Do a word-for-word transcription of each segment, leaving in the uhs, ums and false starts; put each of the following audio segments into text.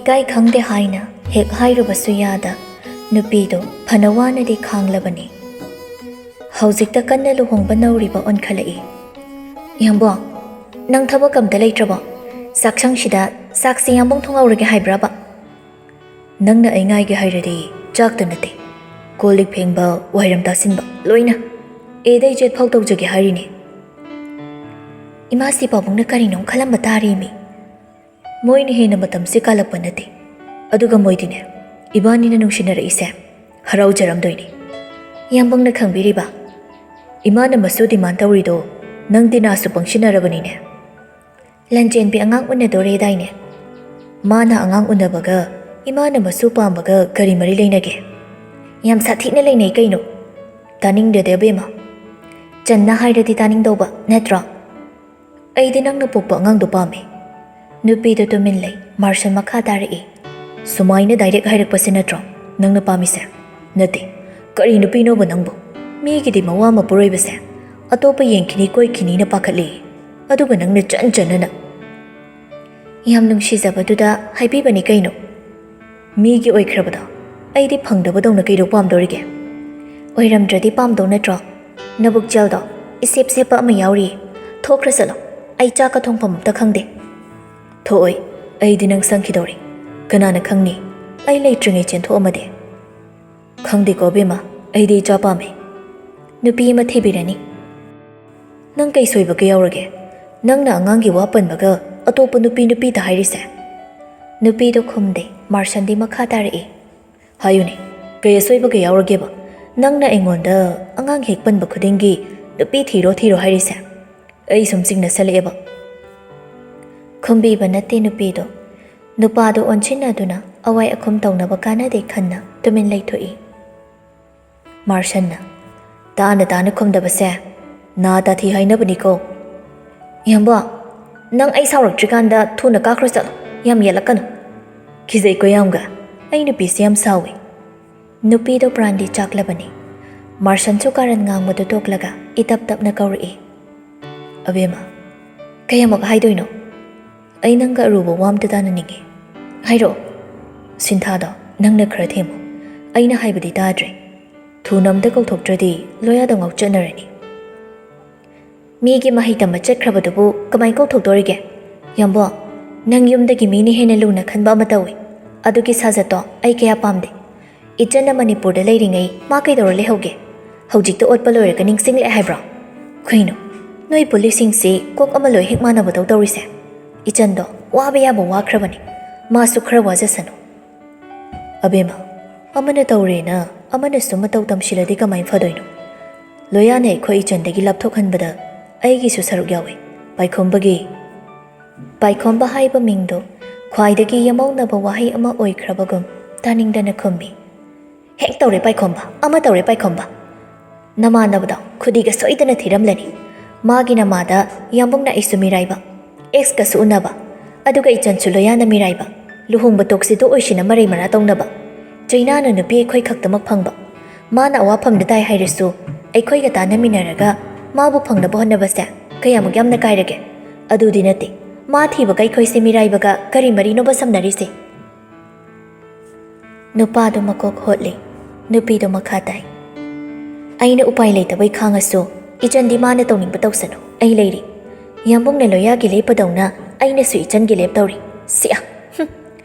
ꯏꯀꯥꯏ ꯈꯪꯗꯦ ꯍꯥꯏꯅ ꯍꯦꯛ ꯍꯥꯏꯔꯨꯕꯁꯨ ꯌꯥꯗ ꯅꯨꯄꯤꯗꯣ ꯐꯅ ꯋꯥꯅꯗꯤ ꯈꯥꯡꯂꯕꯅꯤ꯫ ꯍꯧꯖꯤꯛꯇ ꯀꯟꯅ ꯂꯨꯍꯣꯡꯕ ꯅꯧꯔꯤꯕ ꯑꯣꯟꯈꯠꯂꯛꯏ꯫ "ꯏꯌꯥꯝꯕꯣ, ꯅꯪ ꯊꯕꯛ ꯑꯝꯇ ꯂꯩꯇ꯭ꯔꯕꯣ? ꯆꯥꯛꯁꯪꯁꯤꯗ ꯆꯥꯛꯁꯤ ꯏꯌꯥꯝꯕꯨꯡ ꯊꯣꯡꯍꯧꯔꯒꯦ ꯍꯥꯏꯕ꯭ꯔꯕ?" "ꯅꯪꯅ ꯑꯩ ꯉꯥꯏꯒꯦ ꯍꯥꯏꯔꯗꯤ ꯆꯥꯛꯇ ꯅꯠꯇꯦ, ꯀꯣꯜ ꯂꯤꯛ ꯐꯦꯡꯕ, ꯋꯥꯏꯔꯝ ꯇꯥꯁꯤꯟꯕ ꯂꯣꯏꯅ ꯑꯦꯗꯩ ꯖꯦꯠ ꯐꯥꯎ ꯇꯧꯖꯒꯦ ꯍꯥꯏꯔꯤꯅꯦ꯫" ꯏꯃꯥꯁꯤ ꯄꯥꯕꯨꯡꯅ ꯀꯔꯤꯅꯣ ꯈꯜꯂꯝꯕ ꯇꯥꯔꯦꯃꯤ꯫ ꯃꯣꯏꯅ ꯍꯦꯟꯅ ꯃꯇꯝꯁꯦ ꯀꯥꯜꯂꯛꯄ ꯅꯠꯇꯦ꯫ ꯑꯗꯨꯒ ꯃꯣꯏꯗꯤꯅꯦ, ꯏꯕꯥꯅꯤꯅ ꯅꯨꯡꯁꯤꯅꯔꯛꯏꯁꯦ ꯍꯔꯥꯎꯖꯔꯝꯗꯣꯏꯅꯤ꯫ ꯏꯌꯥꯝꯕꯨꯡꯅ ꯈꯪꯕꯤꯔꯤꯕ? ꯏꯃꯥꯅ ꯃꯁꯨ ꯗꯤꯃꯥꯟ ꯇꯧꯔꯤꯗꯣ ꯅꯪꯗꯤ ꯅꯥꯁꯨ ꯄꯪꯁꯤꯟꯅꯔꯕꯅꯤꯅꯦ꯫ ꯂꯟꯆꯦꯟꯕꯤ ꯑꯉꯥꯡ ꯎꯅꯗꯣꯔꯦꯗꯥꯏꯅꯦ? ꯃꯥꯅ ꯑꯉꯥꯡ ꯎꯅꯕꯒ ꯏꯃꯥꯅ ꯃꯁꯨ ꯄꯥꯝꯕꯒ ꯀꯔꯤ ꯃꯔꯤ ꯂꯩꯅꯒꯦ? ꯌꯥꯝ ꯁꯥꯊꯤꯅ ꯂꯩꯅꯩ ꯀꯩꯅꯣ꯫ ꯇꯥꯅꯤꯡꯗꯦꯗ ꯑꯕꯦꯝꯃ꯫ ꯆꯟꯅ ꯍꯥꯏꯔꯗꯤ ꯇꯥꯅꯤꯡꯗꯧꯕ ꯅꯠꯇ꯭ꯔꯣ? ꯑꯩꯗꯤ ꯅꯪꯅ ꯄꯣꯛꯄ ꯑꯉꯥꯡꯗꯣ ꯄꯥꯝꯃꯤ꯫ ꯅꯨꯄꯤꯗꯣ ꯇꯨꯃꯤꯟ ꯂꯩ꯫ ꯃꯥꯔꯁꯟ ꯃꯈꯥ ꯇꯥꯔꯛꯏ꯫ ꯁꯨꯃꯥꯏꯅ ꯗꯥꯏꯔꯦꯛ ꯍꯥꯏꯔꯛꯄꯁꯦ ꯅꯠꯇ꯭ꯔꯣ ꯅꯪꯅ ꯄꯥꯝꯃꯤꯁꯦ? ꯅꯠꯇꯦ꯫ ꯀꯔꯤ ꯅꯨꯄꯤꯅꯣꯕ ꯅꯪꯕꯨ? ꯃꯤꯒꯤꯗꯤ ꯃꯋꯥ ꯃꯄꯨꯔꯣꯏꯕꯁꯦ ꯑꯇꯣꯞꯄ ꯌꯦꯡꯈꯤꯅꯤ ꯀꯣꯏꯈꯤꯅꯤꯅ ꯄꯥꯈꯠꯂꯤ꯫ ꯑꯗꯨꯒ ꯅꯪꯅ ꯆꯟ ꯆꯟꯅꯅ꯫ ꯌꯥꯝ ꯅꯨꯡꯁꯤꯖꯕꯗꯨꯗ ꯍꯥꯏꯕꯤꯕꯅꯤ ꯀꯩꯅꯣ꯫ ꯃꯤꯒꯤ ꯑꯣꯏꯈ꯭ꯔꯕꯗꯣ ꯑꯩꯗꯤ ꯐꯪꯗꯕꯗꯧꯅ ꯀꯩꯗꯧ ꯄꯥꯝꯗꯣꯔꯤꯒꯦ? ꯑꯣꯏꯔꯝꯗ꯭ꯔꯗꯤ ꯄꯥꯝꯗꯧ ꯅꯠꯇ꯭ꯔꯣ? ꯅꯕꯨꯛꯆꯦꯜꯗꯣ ꯏꯁꯦꯞ ꯁꯦꯞꯄ ꯑꯃ ꯌꯥꯎꯔꯤꯌꯦ꯫ ꯊꯣꯛꯈ꯭ꯔ ꯆꯠꯂꯣ꯫ ꯑꯩ ꯆꯥꯛꯀ ꯊꯣꯡꯐꯝ ꯑꯝꯇ ꯈꯪꯗꯦ꯫ ꯊꯣꯛꯑꯣꯏ꯫ ꯑꯩꯗꯤ ꯅꯪ ꯁꯪꯈꯤꯗꯧꯔꯦ꯫ ꯀꯅꯥꯅ ꯈꯪꯅꯤ? ꯑꯩ ꯂꯩꯇ꯭ꯔꯤꯉꯩ ꯆꯦꯟꯊꯣꯛꯑꯝꯃꯗꯤ꯫ ꯈꯪꯗꯦꯀꯣ ꯕꯦꯝꯃ, ꯑꯩꯗꯤ ꯏꯆꯥ ꯄꯥꯝꯃꯦ꯫ ꯅꯨꯄꯤ ꯑꯃ ꯊꯤꯕꯤꯔꯅꯤ꯫ ꯅꯪ ꯀꯩ ꯁꯣꯏꯕꯒ ꯌꯥꯎꯔꯒꯦ? ꯅꯪꯅ ꯑꯉꯥꯡꯒꯤ ꯋꯥ ꯄꯟꯕꯒ ꯑꯇꯣꯞꯄ ꯅꯨꯄꯤ ꯅꯨꯄꯤꯗ ꯍꯥꯏꯔꯤꯁꯦ? ꯅꯨꯄꯤꯗꯣ ꯈꯨꯝꯗꯦ꯫ ꯃꯥꯔꯁꯟꯗꯤ ꯃꯈꯥ ꯇꯥꯔꯛꯏ꯫ ꯍꯥꯏꯌꯨꯅꯦ, ꯀꯩ ꯑꯁꯣꯏꯕꯒ ꯌꯥꯎꯔꯒꯦꯕ? ꯅꯪꯅ ꯑꯩꯉꯣꯟꯗ ꯑꯉꯥꯡ ꯍꯦꯛ ꯄꯟꯕ ꯈꯨꯗꯤꯡꯒꯤ ꯅꯨꯄꯤ ꯊꯤꯔꯣ ꯊꯤꯔꯣ ꯍꯥꯏꯔꯤꯁꯦ? ꯑꯩ ꯁꯨꯝ ꯆꯤꯡꯅꯁꯜꯂꯛꯑꯦꯕ꯫ ꯈꯨꯝꯕꯤꯕ ꯅꯠꯇꯦ ꯅꯨꯄꯤꯗꯣ꯫ ꯅꯨꯄꯥꯗꯣ ꯑꯣꯟꯁꯤꯟꯅꯗꯨꯅ ꯑꯋꯥꯏ ꯑꯈꯨꯝ ꯇꯧꯅꯕ ꯀꯥꯟꯅꯗꯦ ꯈꯟꯅ ꯇꯨꯃꯤꯟ ꯂꯩꯊꯣꯛꯏ꯫ ꯃꯥꯔꯁꯟꯅ, "ꯇꯥꯅ ꯇꯥꯅ ꯈꯨꯝꯗꯕꯁꯦ ꯅꯥ ꯇꯥꯊꯤ ꯍꯥꯏꯅꯕꯅꯤꯀꯣ꯫ ꯏꯌꯥꯝꯕ, ꯅꯪ ꯑꯩ ꯁꯥꯎꯔꯛꯇ꯭ꯔꯤꯀꯥꯟꯗ ꯊꯨꯅ ꯀꯥꯈ꯭ꯔꯣ ꯆꯠꯂꯣ꯫ ꯌꯥꯝ ꯌꯦꯠꯂꯛꯀꯅꯨ꯫ ꯀꯤꯖꯩꯀꯣ ꯌꯥꯝꯒ꯫ ꯑꯩ ꯅꯨꯄꯤꯁꯦ ꯌꯥꯝ ꯁꯥꯎꯏ꯫" ꯅꯨꯄꯤꯗꯣ ꯄ꯭ꯔꯥꯟꯗꯤ ꯆꯥꯛꯂꯕꯅꯤ꯫ ꯃꯥꯔꯁꯟꯁꯨ ꯀꯥꯔꯟ ꯉꯥꯡꯕꯗꯨ ꯇꯣꯛꯂꯒ ꯏꯇꯞ ꯇꯞꯅ ꯀꯧꯔꯛꯏ꯫ "ꯑꯕꯦꯝꯃ, ꯀꯌꯥꯃꯨꯛ ꯍꯥꯏꯗꯣꯏꯅꯣ? ꯑꯩ ꯅꯪꯒ ꯑꯔꯨꯕ ꯋꯥ ꯑꯝꯇ ꯇꯥꯅꯅꯤꯡꯉꯤ꯫ ꯍꯥꯏꯔꯛꯑꯣ꯫ ꯁꯤꯟꯊꯥꯗꯣ ꯅꯪꯅ ꯈꯔ ꯊꯦꯝꯃꯨ꯫ ꯑꯩꯅ ꯍꯥꯏꯕꯗꯤ ꯇꯥꯗ꯭ꯔꯦ꯫ ꯊꯨꯅ ꯑꯝꯇ ꯀꯧꯊꯣꯛꯇ꯭ꯔꯗꯤ ꯂꯣꯌꯥꯗꯣ ꯉꯥꯎꯆꯠꯅꯔꯅꯤ꯫ ꯃꯤꯒꯤ ꯃꯍꯩ ꯇꯝꯕ ꯆꯠꯈ꯭ꯔꯕꯗꯨꯕꯨ ꯀꯃꯥꯏ ꯀꯧꯊꯣꯛꯇꯣꯔꯤꯒꯦ? ꯌꯥꯝꯕꯣ, ꯅꯪ ꯌꯨꯝꯗꯒꯤ ꯃꯤꯅ ꯍꯦꯟꯅ ꯂꯨꯅ ꯈꯟꯕ ꯑꯃ ꯇꯧꯏ꯫ ꯑꯗꯨꯒꯤ ꯁꯥꯖꯠꯇꯣ ꯑꯩ ꯀꯌꯥ ꯄꯥꯝꯗꯦ꯫ ꯏꯆꯟꯅ ꯃꯅꯤꯄꯨꯔꯗ ꯂꯩꯔꯤꯉꯩ ꯃꯥ ꯀꯩꯗꯧꯔ ꯂꯩꯍꯧꯒꯦ? ꯍꯧꯖꯤꯛꯇ ꯑꯣꯠꯄ ꯂꯣꯏꯔꯒ ꯅꯤꯡꯁꯤꯡꯂꯛꯑꯦ ꯍꯥꯏꯕ꯭ꯔꯣ? ꯀꯩꯅꯣ, ꯅꯣꯏ ꯄꯨꯂꯤꯁꯁꯤꯡꯁꯤ ꯀꯣꯛ ꯑꯃ ꯂꯣꯏ ꯍꯦꯛ ꯃꯥꯟꯅꯕꯗꯧ ꯇꯧꯔꯤꯁꯦ? ꯏꯆꯟꯗꯣ ꯋꯥꯕ ꯌꯥꯕ ꯋꯥꯈ꯭ꯔꯕꯅꯤ꯫ ꯃꯥꯁꯨ ꯈꯔ ꯋꯥꯖꯁꯅꯨ꯫ ꯑꯕꯦꯝꯃ, ꯑꯃꯅ ꯇꯧꯔꯦꯅ ꯑꯃꯅꯁꯨ ꯃꯇꯧ ꯇꯝꯁꯤꯜꯂꯗꯤ ꯀꯃꯥꯏ ꯐꯗꯣꯏꯅꯣ? ꯂꯣꯌꯥꯅ ꯑꯩꯈꯣꯏ ꯏꯆꯟꯗꯒꯤ ꯂꯥꯞꯊꯣꯛꯍꯟꯕꯗ ꯑꯩꯒꯤꯁꯨ ꯁꯔꯨꯛ ꯌꯥꯎꯏ꯫ ꯄꯥꯏꯈꯣꯝꯕꯒꯤ, ꯄꯥꯏꯈꯣꯝꯕ ꯍꯥꯏꯕ ꯃꯤꯡꯗꯣ ꯈ꯭ꯋꯥꯏꯗꯒꯤ ꯌꯥꯃꯧꯅꯕ ꯋꯥꯍꯩ ꯑꯃ ꯑꯣꯏꯈ꯭ꯔꯕꯒꯨꯝ ꯇꯥꯅꯤꯡꯗꯅ ꯈꯨꯝꯃꯤ꯫ ꯍꯦꯛ ꯇꯧꯔꯦ ꯄꯥꯏꯈꯣꯝꯕ, ꯑꯃ ꯇꯧꯔꯦ ꯄꯥꯏꯈꯣꯝꯕ꯫ ꯅꯃꯥꯟꯅꯕꯗꯣ ꯈꯨꯗꯤꯒ ꯁꯣꯏꯗꯅ ꯊꯤꯔꯝꯂꯅꯤ꯫ ꯃꯥꯒꯤ ꯅꯃꯥꯗ ꯌꯥꯝꯕꯨꯡꯅ ꯑꯩꯁꯨ ꯃꯤꯔꯥꯏꯕ, ꯑꯦꯛꯁꯀꯁꯨ ꯎꯅꯕ, ꯑꯗꯨꯒ ꯏꯆꯟꯁꯨ ꯂꯣꯌꯥꯅ ꯃꯤꯔꯥꯏꯕ, ꯂꯨꯍꯣꯡꯕ ꯇꯣꯛꯁꯤꯗꯣ ꯑꯣꯏꯁꯤꯅ ꯃꯔꯩ ꯃꯔꯥ ꯇꯧꯅꯕ, ꯆꯩꯅꯥꯅ ꯅꯨꯄꯤ ꯑꯩꯈꯣꯏ ꯈꯛꯇꯃꯛ ꯐꯪꯕ, ꯃꯥꯅ ꯑꯋꯥꯐꯝꯗ ꯇꯥꯏ ꯍꯥꯏꯔꯁꯨ ꯑꯩꯈꯣꯏꯒ ꯇꯥꯟꯅꯃꯤꯟꯅꯔꯒ ꯃꯥꯕꯨ ꯐꯪꯅꯕ ꯍꯣꯠꯅꯕꯁꯦ ꯀꯌꯥꯃꯨꯛ ꯌꯥꯝꯅ ꯀꯥꯏꯔꯒꯦ? ꯑꯗꯨꯗꯤ ꯅꯠꯇꯦ, ꯃꯥ ꯊꯤꯕꯒ ꯑꯩꯈꯣꯏꯁꯦ ꯃꯤꯔꯥꯏꯕꯒ ꯀꯔꯤ ꯃꯔꯤꯅꯣꯕ ꯁꯝꯅꯔꯤꯁꯦ? ꯅꯨꯄꯥꯗꯨ ꯃꯀꯣꯛ ꯍꯣꯠꯂꯤ, ꯅꯨꯄꯤꯗꯨ ꯃꯈꯥ ꯇꯥꯏ꯫ ꯑꯩꯅ ꯎꯄꯥꯏ ꯂꯩꯇꯕꯩ ꯈꯥꯡꯉꯁꯨ, ꯏꯆꯟꯗꯤ ꯃꯥꯅ ꯇꯧꯅꯤꯡꯕ ꯇꯧꯁꯅꯨ, ꯑꯩ ꯂꯩꯔꯤ꯫ ꯌꯥꯝꯕꯨꯡꯅ ꯂꯣꯌꯥꯒꯤ ꯂꯦꯞꯄꯗꯧꯅ ꯑꯩꯅꯁꯨ ꯏꯆꯟꯒꯤ ꯂꯦꯞꯇꯧꯔꯤ꯫ ꯁꯤꯌꯥ! ꯍꯨꯝ!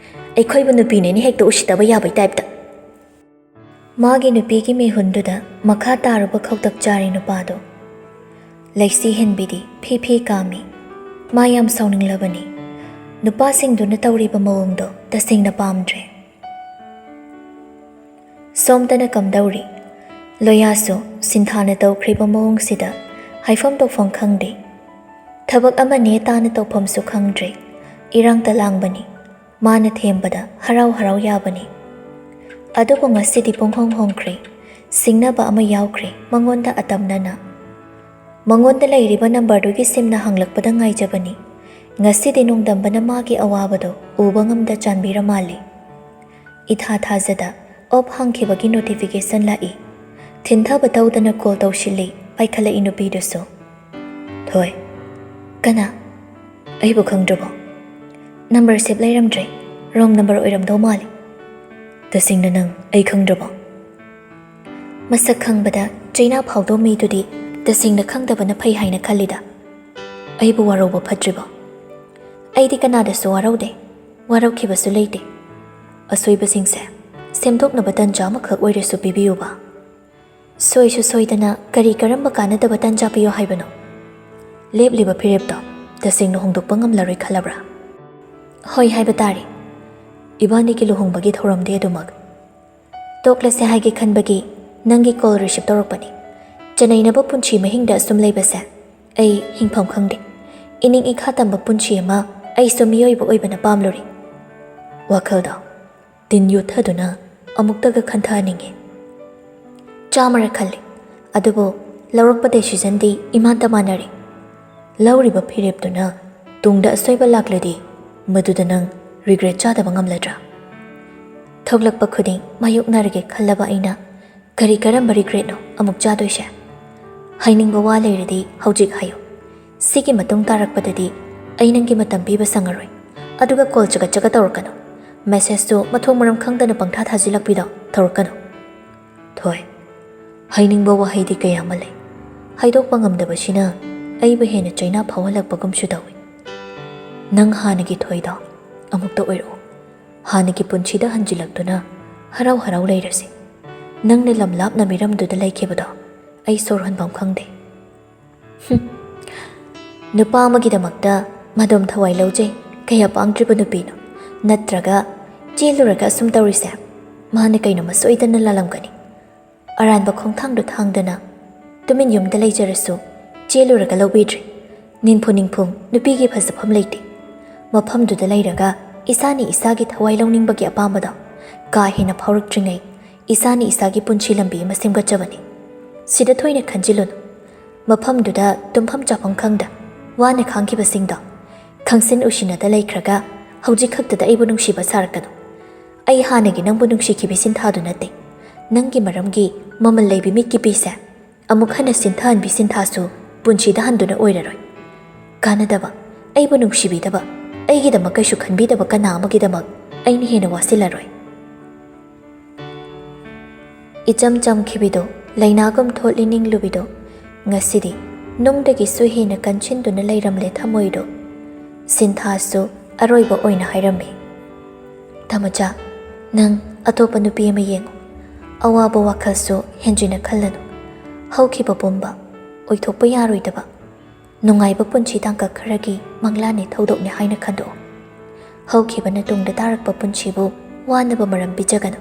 ꯑꯩꯈꯣꯏꯕꯨ ꯅꯨꯄꯤꯅꯦꯅ ꯍꯦꯛꯇ ꯎꯁꯤꯠꯇꯕ ꯌꯥꯕꯩ ꯇꯥꯏꯞꯇ꯫ ꯃꯥꯒꯤ ꯅꯨꯄꯤꯒꯤ ꯃꯤꯍꯨꯟꯗꯨꯗ ꯃꯈꯥ ꯇꯥꯔꯨꯕ ꯈꯧꯇꯛ ꯆꯥꯔꯤ ꯅꯨꯄꯥꯗꯣ꯫ ꯂꯩꯁꯤ ꯍꯦꯟꯕꯤꯗꯤ ꯐꯤ ꯐꯤ ꯀꯥꯝꯃꯤ꯫ ꯃꯥ ꯌꯥꯝ ꯁꯥꯎꯅꯤꯡꯂꯕꯅꯤ꯫ ꯅꯨꯄꯥꯁꯤꯡꯗꯨꯅ ꯇꯧꯔꯤꯕ ꯃꯑꯣꯡꯗꯣ ꯇꯁꯦꯡꯅ ꯄꯥꯝꯗ꯭ꯔꯦ꯫ ꯁꯣꯝꯗꯅ ꯀꯝꯗꯧꯔꯤ? ꯂꯣꯌꯥꯁꯨ ꯁꯤꯟꯊꯥꯅ ꯇꯧꯈ꯭ꯔꯤꯕ ꯃꯑꯣꯡꯁꯤꯗ ꯍꯥꯏꯐꯝ ꯇꯧꯐꯝ ꯈꯪꯗꯦ꯫ ꯊꯕꯛ ꯑꯃ ꯅꯦ ꯇꯥꯅ ꯇꯧꯐꯝꯁꯨ ꯈꯪꯗ꯭ꯔꯦ꯫ ꯏꯔꯥꯡꯇ ꯂꯥꯡꯕꯅꯤ꯫ ꯃꯥꯅ ꯊꯦꯝꯕꯗ ꯍꯔꯥꯎ ꯍꯔꯥꯎ ꯌꯥꯕꯅꯤ꯫ ꯑꯗꯨꯕꯨ ꯉꯁꯤꯗꯤ ꯄꯨꯡꯍꯣꯡ ꯍꯣꯡꯈ꯭ꯔꯦ꯫ ꯁꯤꯡꯅꯕ ꯑꯃ ꯌꯥꯎꯈ꯭ꯔꯦ ꯃꯉꯣꯟꯗ ꯑꯇꯝꯅꯅ꯫ ꯃꯉꯣꯟꯗ ꯂꯩꯔꯤꯕ ꯅꯝꯕꯔꯗꯨꯒꯤ ꯁꯤꯝꯅ ꯍꯪꯂꯛꯄꯗ ꯉꯥꯏꯖꯕꯅꯤ꯫ ꯉꯁꯤꯗꯤ ꯅꯣꯡꯗꯝꯕꯅ ꯃꯥꯒꯤ ꯑꯋꯥꯕꯗꯣ ꯎꯕ ꯉꯝꯗ ꯆꯥꯟꯕꯤꯔ ꯃꯥꯜꯂꯤ꯫ ꯏꯊꯥ ꯊꯥꯖꯗ ꯑꯣꯞ ꯍꯥꯡꯈꯤꯕꯒꯤ ꯅꯣꯇꯤꯐꯤꯀꯦꯁꯟ ꯂꯥꯛꯏ꯫ ꯊꯤꯟꯊꯕ ꯇꯧꯗꯅ ꯀꯣꯜ ꯇꯧꯁꯤꯜꯂꯤ, ꯄꯥꯏꯈꯠꯂꯛꯏ ꯅꯨꯄꯤꯗꯨꯁꯨ꯫ "ꯊꯣꯏ꯫ ꯀꯅꯥ? ꯑꯩꯕꯨ ꯈꯪꯗ꯭ꯔꯕꯣ? ꯅꯝꯕꯔ ꯁꯦꯞ ꯂꯩꯔꯝꯗ꯭ꯔꯦ꯫ ꯔꯣꯡ ꯅꯝꯕꯔ ꯑꯣꯏꯔꯝꯗꯧ ꯃꯥꯜꯂꯤ꯫ ꯇꯁꯦꯡꯅ ꯅꯪ ꯑꯩ ꯈꯪꯗ꯭ꯔꯕꯣ? ꯃꯁꯛ ꯈꯪꯕꯗ ꯆꯩꯅꯥ ꯐꯥꯎꯗꯧ ꯃꯤꯗꯨꯗꯤ ꯇꯁꯦꯡꯅ ꯈꯪꯗꯕꯅ ꯐꯩ ꯍꯥꯏꯅ ꯈꯜꯂꯤꯗ꯫ ꯑꯩꯕꯨ ꯋꯥꯔꯧꯕ ꯐꯠꯇ꯭ꯔꯤꯕꯣ? ꯑꯩꯗꯤ ꯀꯅꯥꯗꯁꯨ ꯋꯥꯔꯧꯗꯦ, ꯋꯥꯔꯧꯈꯤꯕꯁꯨ ꯂꯩꯇꯦ꯫ ꯑꯁꯣꯏꯕꯁꯤꯡꯁꯦ ꯁꯦꯝꯗꯣꯛꯅꯕ ꯇꯟꯖꯥ ꯑꯃꯈꯛ ꯑꯣꯏꯔꯁꯨ ꯄꯤꯕꯤꯌꯨꯕ꯫ ꯁꯣꯏꯁꯨ ꯁꯣꯏꯗꯅ ꯀꯔꯤ ꯀꯔꯝꯕ ꯀꯥꯟꯅꯗꯕ ꯇꯟꯖꯥ ꯄꯤꯌꯣ ꯍꯥꯏꯕꯅꯣ? ꯂꯦꯞꯂꯤꯕ ꯐꯤꯔꯦꯞꯇꯣ ꯇꯁꯦꯡꯅ ꯍꯣꯡꯗꯣꯛꯄ ꯉꯝꯂꯔꯣꯏ ꯈꯜꯂꯕ꯭ꯔꯥ? ꯍꯣꯏ ꯍꯥꯏꯕ ꯇꯥꯔꯦ꯫ ꯏꯕꯥꯅꯤꯒꯤ ꯂꯨꯍꯣꯡꯕꯒꯤ ꯊꯧꯔꯝꯗꯤ ꯑꯗꯨꯃꯛ ꯇꯣꯛꯂꯁꯦ ꯍꯥꯏꯒꯦ ꯈꯟꯕꯒꯤ ꯅꯪꯒꯤ ꯀꯣꯜ ꯔꯤꯁꯤꯞ ꯇꯧꯔꯛꯄꯅꯤ꯫ ꯆꯅꯩꯅꯕ ꯄꯨꯟꯁꯤ ꯃꯍꯤꯡꯗ ꯑꯁꯨꯝ ꯂꯩꯕꯁꯦ ꯑꯩ ꯍꯤꯡꯐꯝ ꯈꯪꯗꯦ꯫ ꯏꯅꯤꯡ ꯏꯈꯥ ꯇꯝꯕ ꯄꯨꯟꯁꯤ ꯑꯃ ꯑꯩꯁꯨ ꯃꯤꯑꯣꯏꯕ ꯑꯣꯏꯕꯅ ꯄꯥꯝꯂꯨꯔꯦ꯫ ꯋꯥꯈꯜꯗꯣ ꯇꯤꯟ ꯌꯣꯠꯊꯗꯨꯅ ꯑꯃꯨꯛꯇꯒ ꯈꯟꯊꯍꯟꯅꯤꯡꯉꯤ꯫ ꯆꯥꯝꯃꯔꯛ ꯈꯜꯂꯤ, ꯑꯗꯨꯕꯨ ꯂꯧꯔꯛꯄ ꯗꯦꯁꯤꯖꯟꯗꯤ ꯏꯃꯥꯟꯇ ꯃꯥꯟꯅꯔꯦ꯫ ꯂꯧꯔꯤꯕ ꯐꯤꯔꯦꯞꯇꯨꯅ ꯇꯨꯡꯗ ꯑꯁꯣꯏꯕ ꯂꯥꯛꯂꯗꯤ ꯃꯗꯨꯗ ꯅꯪ ꯔꯤꯒ꯭ꯔꯦꯠ ꯆꯥꯗꯕ ꯉꯝꯂꯗ꯭ꯔꯥ? ꯊꯣꯛꯂꯛꯄ ꯈꯨꯗꯤꯡ ꯃꯥꯌꯣꯛꯅꯔꯒꯦ ꯈꯜꯂꯕ ꯑꯩꯅ ꯀꯔꯤ ꯀꯔꯝꯕ ꯔꯤꯒ꯭ꯔꯦꯠꯅꯣ ꯑꯃꯨꯛ ꯆꯥꯗꯣꯏꯁꯦ? ꯍꯥꯏꯅꯤꯡꯕ ꯋꯥ ꯂꯩꯔꯗꯤ ꯍꯧꯖꯤꯛ ꯍꯥꯏꯌꯨ꯫ ꯁꯤꯒꯤ ꯃꯇꯨꯡ ꯇꯥꯔꯛꯄꯗꯗꯤ ꯑꯩ ꯅꯪꯒꯤ ꯃꯇꯝ ꯄꯤꯕ ꯁꯪꯉꯔꯣꯏ꯫ ꯑꯗꯨꯒ ꯀꯣꯜ ꯆꯒꯠ ꯆꯒꯠ ꯇꯧꯔꯛꯀꯅꯨ꯫ ꯃꯦꯁꯦꯖꯇꯨ ꯃꯊꯣꯡ ꯃꯔꯝ ꯈꯪꯗꯅ ꯄꯪꯊꯥ ꯊꯥꯖꯤꯜꯂꯛꯄꯤꯗꯣ ꯇꯧꯔꯛꯀꯅꯨ꯫ ꯊꯣꯏ, ꯍꯥꯏꯅꯤꯡꯕ ꯋꯥꯍꯩꯗꯤ ꯀꯌꯥ ꯑꯃ ꯂꯩ꯫ ꯍꯥꯏꯗꯣꯛꯄ ꯉꯝꯗꯕꯁꯤꯅ ꯑꯩꯕꯨ ꯍꯦꯟꯅ ꯆꯩꯅꯥ ꯐꯥꯎꯍꯜꯂꯛꯄꯒꯨꯝꯁꯨ ꯇꯧꯏ꯫ ꯅꯪ ꯍꯥꯟꯅꯒꯤ ꯊꯣꯏꯗꯣ ꯑꯃꯨꯛꯇ ꯑꯣꯏꯔꯛꯑꯣ꯫ ꯍꯥꯟꯅꯒꯤ ꯄꯨꯟꯁꯤꯗ ꯍꯟꯖꯤꯜꯂꯛꯇꯨꯅ ꯍꯔꯥꯎ ꯍꯔꯥꯎ ꯂꯩꯔꯁꯤ꯫ ꯅꯪꯅ ꯂꯝ ꯂꯥꯞꯅ ꯃꯤꯔꯝꯗꯨꯗ ꯂꯩꯈꯤꯕꯗꯣ ꯑꯩ ꯁꯣꯔ ꯍꯣꯟꯐꯝ ꯈꯪꯗꯦ꯫ ꯍꯨꯝ꯫ ꯅꯨꯄꯥ ꯑꯃꯒꯤꯗꯃꯛꯇ ꯃꯗꯣꯝ ꯊꯋꯥꯏ ꯂꯧꯖꯩ ꯀꯌꯥ ꯄꯥꯡꯗ꯭ꯔꯤꯕ ꯅꯨꯄꯤꯅꯣ? ꯅꯠꯇ꯭ꯔꯒ ꯆꯦꯜꯂꯨꯔꯒ ꯑꯁꯨꯝ ꯇꯧꯔꯤꯁꯦ ꯃꯥꯅ ꯀꯩꯅꯣꯃ ꯁꯣꯏꯗꯅ ꯂꯥꯜꯂꯝꯒꯅꯤ꯫ ꯑꯔꯥꯟꯕ ꯈꯣꯡꯊꯥꯡꯗꯨ ꯊꯥꯡꯗꯅ ꯇꯨꯃꯤꯟ ꯌꯨꯝꯗ ꯂꯩꯖꯔꯁꯨ ꯆꯦꯜꯂꯨꯔꯒ ꯂꯧꯕꯤꯗ꯭ꯔꯦ꯫ ꯅꯤꯡꯐꯨ ꯅꯤꯡꯐꯨ ꯅꯨꯄꯤꯒꯤ ꯐꯖꯐꯝ ꯂꯩꯇꯦ꯫ ꯃꯐꯝꯗꯨꯗ ꯂꯩꯔꯒ ꯏꯁꯥꯅ ꯏꯁꯥꯒꯤ ꯊꯋꯥꯏ ꯂꯧꯅꯤꯡꯕꯒꯤ ꯑꯄꯥꯝꯕꯗꯣ ꯀꯥ ꯍꯦꯟꯅ ꯐꯥꯎꯔꯛꯇ꯭ꯔꯤꯉꯩ ꯏꯁꯥꯅ ꯏꯁꯥꯒꯤ ꯄꯨꯟꯁꯤ ꯂꯝꯕꯤ ꯑꯃ ꯁꯦꯝꯒꯠꯆꯕꯅꯤ꯫ ꯁꯤꯗ ꯊꯣꯏꯅ ꯈꯟꯖꯤꯜꯂꯨꯅꯨ꯫ ꯃꯐꯝꯗꯨꯗ ꯇꯨꯝꯐꯝ ꯆꯥꯐꯝ ꯈꯪꯗ ꯋꯥꯅ ꯈꯥꯡꯈꯤꯕꯁꯤꯡꯗꯣ ꯈꯪꯁꯤꯟ ꯎꯁꯤꯟꯅꯗ ꯂꯩꯈ꯭ꯔꯒ ꯍꯧꯖꯤꯛ ꯈꯛꯇꯗ ꯑꯩꯕꯨ ꯅꯨꯡꯁꯤꯕ ꯁꯥꯔꯛꯀꯅꯨ꯫ ꯑꯩ ꯍꯥꯟꯅꯒꯤ ꯅꯪꯕꯨ ꯅꯨꯡꯁꯤꯈꯤꯕꯤ ꯁꯤꯟꯊꯥꯗꯨ ꯅꯠꯇꯦ꯫ ꯅꯪꯒꯤ ꯃꯔꯝꯒꯤ ꯃꯃꯜ ꯂꯩꯕꯤ ꯃꯤꯠꯀꯤ ꯄꯤꯁꯦ ꯑꯃꯨꯛ ꯍꯟꯅ ꯁꯤꯟꯊꯍꯟꯕꯤ ꯁꯤꯟꯊꯥꯁꯨ ꯄꯨꯟꯁꯤꯗ ꯍꯟꯗꯨꯅ ꯑꯣꯏꯔꯔꯣꯏ꯫ ꯀꯥꯟꯅꯗꯕ, ꯑꯩꯕꯨ ꯅꯨꯡꯁꯤꯕꯤꯗꯕ, ꯑꯩꯒꯤꯗꯃꯛ ꯀꯩꯁꯨ ꯈꯟꯕꯤꯗꯕ ꯀꯅꯥ ꯑꯃꯒꯤꯗꯃꯛ ꯑꯩꯅ ꯍꯦꯟꯅ ꯋꯥꯁꯤꯜꯂꯔꯣꯏ꯫ ꯏꯆꯝ ꯆꯝꯈꯤꯕꯤꯗꯣ, ꯂꯩꯅꯥꯒꯨꯝ ꯊꯣꯠꯂꯤ ꯅꯤꯡꯂꯨꯕꯤꯗꯣ, ꯉꯁꯤꯗꯤ ꯅꯨꯡꯗꯒꯤꯁꯨ ꯍꯦꯟꯅ ꯀꯟꯁꯤꯟꯗꯨꯅ ꯂꯩꯔꯝꯂꯦ ꯊꯃꯣꯏꯗꯣ꯫ ꯁꯤꯟꯊꯥꯁꯨ ꯑꯔꯣꯏꯕ ꯑꯣꯏꯅ ꯍꯥꯏꯔꯝꯃꯤ, "ꯇꯥꯃꯣꯆꯥ, ꯅꯪ ꯑꯇꯣꯞꯄ ꯅꯨꯄꯤ ꯑꯃ ꯌꯦꯡꯉꯨ꯫ ꯑꯋꯥꯕ ꯋꯥꯈꯜꯁꯨ ꯍꯦꯟꯖꯤꯟꯅ ꯈꯜꯂꯅꯨ꯫ ꯍꯧꯈꯤꯕ ꯄꯨꯝꯕ ꯑꯣꯏꯊꯣꯛꯄ ꯌꯥꯔꯣꯏꯗꯕ ꯅꯨꯡꯉꯥꯏꯕ ꯄꯨꯟꯁꯤ ꯇꯥꯡꯀꯛ ꯈꯔꯒꯤ ꯃꯪꯂꯥꯟꯅꯤ, ꯊꯧꯗꯣꯛꯅꯤ ꯍꯥꯏꯅ ꯈꯟꯗꯣꯛꯑꯣ꯫ ꯍꯧꯈꯤꯕꯅ ꯇꯨꯡꯗ ꯇꯥꯔꯛꯄ ꯄꯨꯟꯁꯤꯕꯨ ꯋꯥꯅꯕ ꯃꯔꯝ ꯄꯤꯖꯒꯅꯨ꯫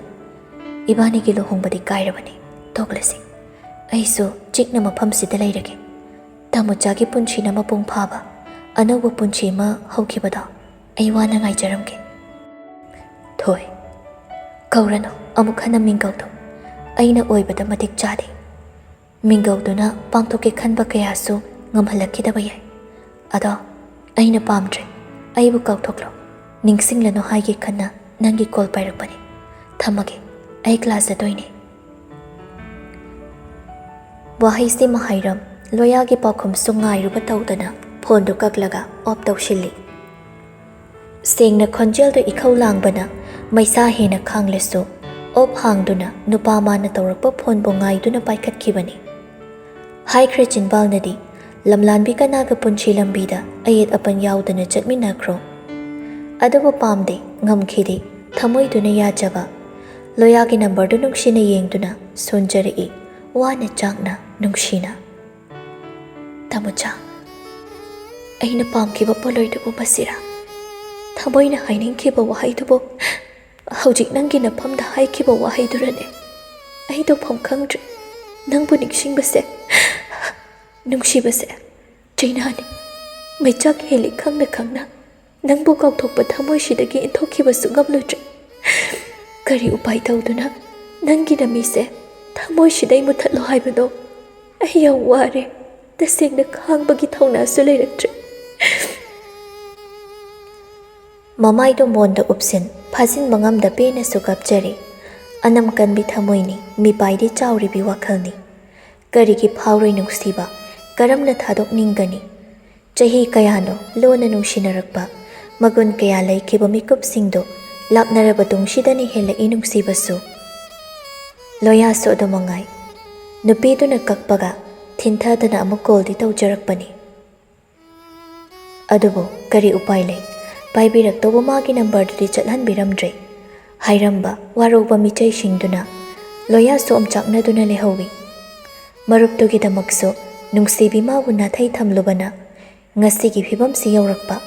ꯏꯕꯥꯅꯤꯒꯤ ꯂꯨꯍꯣꯡꯕꯗꯤ ꯀꯥꯏꯔꯕꯅꯤ, ꯇꯣꯛꯂꯁꯤ꯫ ꯑꯩꯁꯨ ꯆꯤꯛꯅ ꯃꯐꯝꯁꯤꯗ ꯂꯩꯔꯒꯦ꯫ ꯇꯥꯃꯣꯆꯥꯒꯤ ꯄꯨꯟꯁꯤꯅ ꯃꯄꯨꯡ ꯐꯥꯕ ꯑꯅꯧꯕ ꯄꯨꯟꯁꯤ ꯑꯃ ꯍꯧꯈꯤꯕꯗꯣ ꯑꯩ ꯋꯥꯅ ꯉꯥꯏꯖꯔꯝꯒꯦ꯫" "ꯊꯣꯏ, ꯀꯧꯔꯅꯨ ꯑꯃꯨꯛ ꯍꯟꯅ ꯃꯤꯡꯒꯧꯗꯣ꯫ ꯑꯩꯅ ꯑꯣꯏꯕꯗ ꯃꯇꯤꯛ ꯆꯥꯗꯦ꯫ ꯃꯤꯡꯒꯧꯗꯨꯅ ꯄꯥꯡꯊꯣꯛꯀꯦ ꯈꯟꯕ ꯀꯌꯥꯁꯨ ꯉꯝꯍꯜꯂꯛꯈꯤꯗꯕ ꯌꯥꯏ꯫ ꯑꯗꯣ ꯑꯩꯅ ꯄꯥꯝꯗ꯭ꯔꯦ꯫ ꯑꯩꯕꯨ ꯀꯥꯎꯊꯣꯛꯂꯣ꯫ ꯅꯤꯡꯁꯤꯡꯂꯅꯨ ꯍꯥꯏꯒꯦ ꯈꯟꯅ ꯅꯪꯒꯤ ꯀꯣꯜ ꯄꯥꯏꯔꯛꯄꯅꯤ꯫ ꯊꯝꯃꯒꯦ꯫ ꯑꯩ ꯀ꯭ꯂꯥꯁ ꯆꯠꯇꯣꯏꯅꯦ꯫" ꯋꯥꯍꯩꯁꯤ ꯃꯍꯥꯏꯔꯝ ꯂꯣꯌꯥꯒꯤ ꯄꯥꯎꯈꯨꯝꯁꯨ ꯉꯥꯏꯔꯨꯕ ꯇꯧꯗꯅ ꯐꯣꯟꯗꯨ ꯀꯛꯂꯒ ꯑꯣꯐ ꯇꯧꯁꯤꯜꯂꯤ꯫ ꯁꯦꯡꯅ ꯈꯣꯟꯖꯦꯜꯗꯨ ꯏꯈꯧ ꯂꯥꯡꯕꯅ ꯃꯩꯁꯥ ꯍꯦꯟꯅ ꯈꯥꯡꯂꯁꯨ, ꯑꯣꯐ ꯍꯥꯡꯗꯨꯅ ꯅꯨꯄꯥ ꯃꯥꯅ ꯇꯧꯔꯛꯄ ꯐꯣꯟꯕꯨ ꯉꯥꯏꯗꯨꯅ ꯄꯥꯏꯈꯠꯈꯤꯕꯅꯤ꯫ ꯍꯥꯏꯈ꯭ꯔꯦ ꯆꯤꯟꯕꯥꯜꯅꯗꯤ, ꯂꯝꯂꯥꯟꯕꯤ ꯀꯅꯥꯒ ꯄꯨꯟꯁꯤ ꯂꯝꯕꯤꯗ ꯑꯌꯦꯠ ꯑꯄꯟ ꯌꯥꯎꯗꯅ ꯆꯠꯃꯤꯟꯅꯈ꯭ꯔꯣ꯫ ꯑꯗꯨꯕꯨ ꯄꯥꯝꯗꯦ, ꯉꯝꯈꯤꯗꯦ, ꯊꯃꯣꯏꯗꯨꯅ ꯌꯥꯖꯕ꯫ ꯂꯣꯌꯥꯒꯤ ꯅꯝꯕꯔꯗꯨ ꯅꯨꯡꯁꯤꯅ ꯌꯦꯡꯗꯨꯅ ꯁꯣꯟꯖꯔꯛꯏ, ꯋꯥꯅ ꯆꯥꯛꯅ ꯅꯨꯡꯁꯤꯅ꯫ "ꯇꯥꯃꯣꯆꯥ, ꯑꯩꯅ ꯄꯥꯝꯈꯤꯕ ꯄꯣꯠꯂꯣꯏꯗꯨꯕꯨ ꯃꯁꯤꯔꯥ? ꯊꯃꯣꯏꯅ ꯍꯥꯏꯅꯤꯡꯈꯤꯕ ꯋꯥꯍꯩꯗꯨꯕꯨ ꯍꯧꯖꯤꯛ ꯅꯪꯒꯤ ꯅꯐꯝꯗ ꯍꯥꯏꯈꯤꯕ ꯋꯥꯍꯩꯗꯨꯔꯅꯦ? ꯑꯩ ꯇꯧꯐꯝ ꯈꯪꯗ꯭ꯔꯦ꯫ ꯅꯪꯕꯨ ꯅꯤꯡꯁꯤꯡꯕꯁꯦ, ꯅꯨꯡꯁꯤꯕꯁꯦ ꯆꯩꯅꯥꯅꯤ꯫ ꯃꯩꯆꯥꯛ ꯍꯦꯜꯂꯤ ꯈꯪꯅ ꯈꯪꯅ ꯅꯪꯕꯨ ꯀꯥꯎꯊꯣꯛꯄ ꯊꯃꯣꯏꯁꯤꯗꯒꯤ ꯏꯟꯊꯣꯛꯈꯤꯕꯁꯨ ꯉꯝꯂꯨꯗ꯭ꯔꯦ꯫ ꯀꯔꯤ ꯎꯄꯥꯏ ꯇꯧꯗꯨꯅ ꯅꯪꯒꯤ ꯅꯃꯤꯁꯦ ꯊꯃꯣꯏꯁꯤꯗꯩ ꯃꯨꯊꯠꯂꯣ ꯍꯥꯏꯕꯅꯣ? ꯑꯩ ꯌꯥꯝ ꯋꯥꯔꯦ꯫ ꯇꯁꯦꯡꯅ ꯈꯥꯡꯕꯒꯤ ꯊꯧꯅꯥꯁꯨ ꯂꯩꯔꯛꯇ꯭ꯔꯦ꯫" ꯃꯃꯥꯏꯗꯣ ꯃꯣꯟꯗ ꯎꯞꯁꯤꯟ, ꯐꯥꯖꯤꯟꯕ ꯉꯝꯗ ꯄꯦꯟꯅꯁꯨ ꯀꯞꯆꯔꯤ꯫ ꯑꯅꯝ ꯀꯟꯕꯤ ꯊꯃꯣꯏꯅꯤ, ꯃꯤꯄꯥꯏꯗꯤ ꯆꯥꯎꯔꯤꯕꯤ ꯋꯥꯈꯜꯅꯤ꯫ ꯀꯔꯤꯒꯤ ꯐꯥꯎꯔꯣꯏ ꯅꯨꯡꯁꯤꯕ? ꯀꯔꯝꯅ ꯊꯥꯗꯣꯛꯅꯤꯡꯒꯅꯤ? ꯆꯍꯤ ꯀꯌꯥꯅꯣ ꯂꯣꯟꯅ ꯅꯨꯡꯁꯤꯅꯔꯛꯄ, ꯃꯒꯨꯟ ꯀꯌꯥ ꯂꯩꯈꯤꯕ ꯃꯤꯀꯨꯞꯁꯤꯡꯗꯣ ꯂꯥꯞꯅꯔꯕ ꯇꯨꯡꯁꯤꯗꯅ ꯍꯦꯜꯂꯛꯏ ꯅꯨꯡꯁꯤꯕꯁꯨ꯫ ꯂꯣꯌꯥꯁꯨ ꯑꯗꯨ ꯃꯉꯥꯏ꯫ ꯅꯨꯄꯤꯗꯨꯅ ꯀꯞꯄꯒ ꯊꯤꯟꯊꯗꯅ ꯑꯃꯨꯛ ꯀꯣꯜꯗꯤ ꯇꯧꯖꯔꯛꯄꯅꯤ꯫ ꯑꯗꯨꯕꯨ ꯀꯔꯤ ꯎꯄꯥꯏ ꯂꯩ? ꯄꯥꯏꯕꯤꯔꯛꯇꯧꯕ ꯃꯥꯒꯤ ꯅꯝꯕꯔꯗꯨꯗꯤ ꯆꯠꯍꯟꯕꯤꯔꯝꯗ꯭ꯔꯦ꯫ ꯍꯥꯏꯔꯝꯕ ꯋꯥꯔꯧꯕ ꯃꯤꯆꯩꯁꯤꯡꯗꯨꯅ ꯂꯣꯌꯥꯁꯨ ꯑꯣꯝꯆꯥꯛꯅꯗꯨꯅ ꯂꯩꯍꯧꯋꯤ꯫ ꯃꯔꯨꯞꯇꯨꯒꯤꯗꯃꯛꯁꯨ ꯅꯨꯡꯁꯤꯕꯤ ꯃꯥꯕꯨ ꯅꯥꯊꯩ ꯊꯝꯂꯨꯕꯅ ꯉꯁꯤꯒꯤ ꯐꯤꯕꯝꯁꯤ ꯌꯧꯔꯛꯄ꯫